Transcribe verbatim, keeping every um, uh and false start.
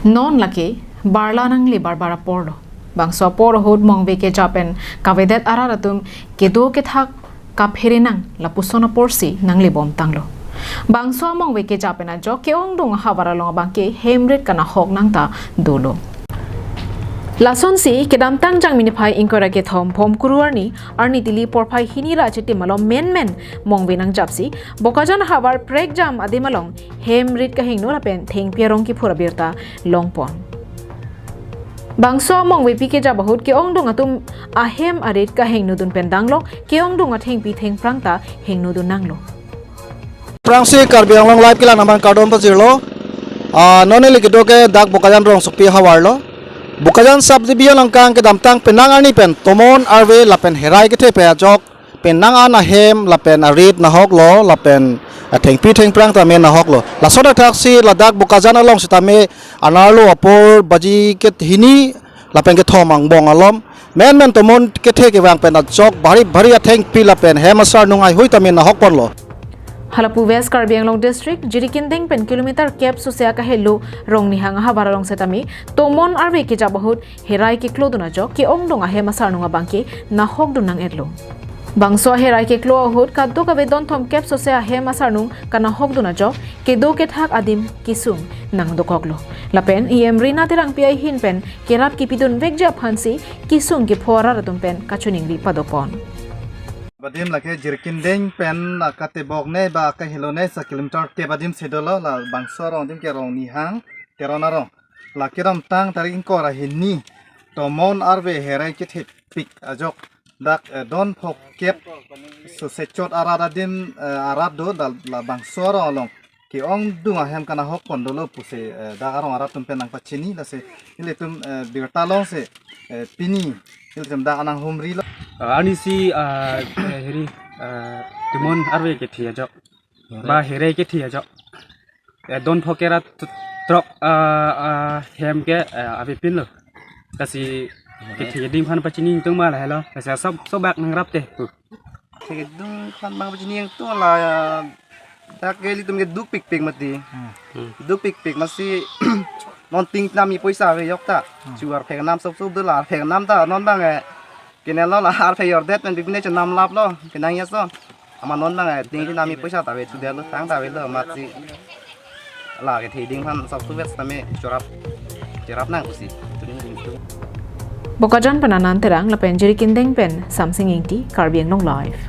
Non lake barla nangli barbar apor lo. Bangso apor ahut mongve keja pen kavedet arat atum kedo kethak kaphere nang lapuson apor si nangli bomtang lo. Bangso amongve keja pen ajok ke-ongdung ahavar along abangke hem rit kanahok nang ta dolo. Lasonsi kedamtang Jangmi niphai ingkoi ra kethom Phomkuru arni, arni tili porphai hini ra chitim along menmen mongve nangjapsi Bokajan ahavar prekjam adim along hem rit kahingno lapen thengpi arong kiphur abirta longpon. Bangso amongvepi keja ahut ke-ongdung atum ahem arit kahingnodun pen danglok, ke-ongdung athengpi thengphrang ta hingnodun nanglo. Aphrangsi Karbi Anglong Live kelang nangphan kardom pajirlo. Ah, non neli kedo ke dak Bokajan rongsopi ahavar lo. Bokajan sub division angkang kedamtang penang arni pen tomon arve lapen herai kethe pen ajok penang an ahem lapen arit nahok lo lapen athengpi thengphrang tame nahok lo. Laso athak si ladak Bokajan along sitame anerlo apor baji kehini lapen kethom angbong alom menmen tomon kethe kevang pen ajok bhari bhari athengpi lapen hem asarnung heihui tame nahok ponlo. Halapu West Karbi Anglong District, Jirikindeng pen kilometer kep sose akahelo Rongnihang ahavar along setame tomon arve keja ahut herai keklodun ajok ke-ongdung ahem asarnung abangke nahokdun nang-etlo. Bangso aherai keklo ahut kadokave donthom kep sose ahem asarnung kanahokdun ajok kedo kethak adim kesung nang dokoklo. Lapen E M Rina Terangpi ahin pen kerap kepidun vekji aphansi kesung kepho arat atum pen kachiningri padopon. Adim lake Jirikindeng pen, ah, katebok ne ba kahelo ne sa kilometer kep adim si dolo, la bangso arong adim ke Rongnihang Teron arong. La kedamtang tarik ingkoi ra hini tomon arve herai kethepik ajok dak, eh, don phokep sose chot arat adim, eh, arat do, dal la bangso arong along ke-ongdung ahem kanahok pon dolo pusi, eh, dak arong arat atum pen nangpachini, lasi ilitum, eh, birta longsi, eh, pini ilitum dak anang humrilo. Ah, arnisi, ah, eh, heri, ah, tomon arve kethe ajok. Ba herai kethe ajok. Eh, don phokep ra t-, throk, ah, ah, hem ke, eh, avepinlo. Lasi kethe ding aphan pachini tung ma lahelo. Lasi sob, sobak nangrapte. Kethe ding aphan bang pachini tung la, dak ke ilitum ke dukpikpik mati. Hmm. Dukpikpik masi non tingti nami poisa ave ajok ta. Hmm. Chuar phek nam sob sob dola phek nam ta non bang, eh, kenelo la arphek jordet pen bibine chenam laplo. Kenang ya so. Ama non bang, eh, tingti nami poisa ta ave, chudelo tang ta avelo, amatsi la kethe ding aphan sob suvet tame chorap, chorap nang pusi. Bokajan pen Anan Terang lapen Jirikindeng pen Samsing Ingti, Karbi Anglong Live.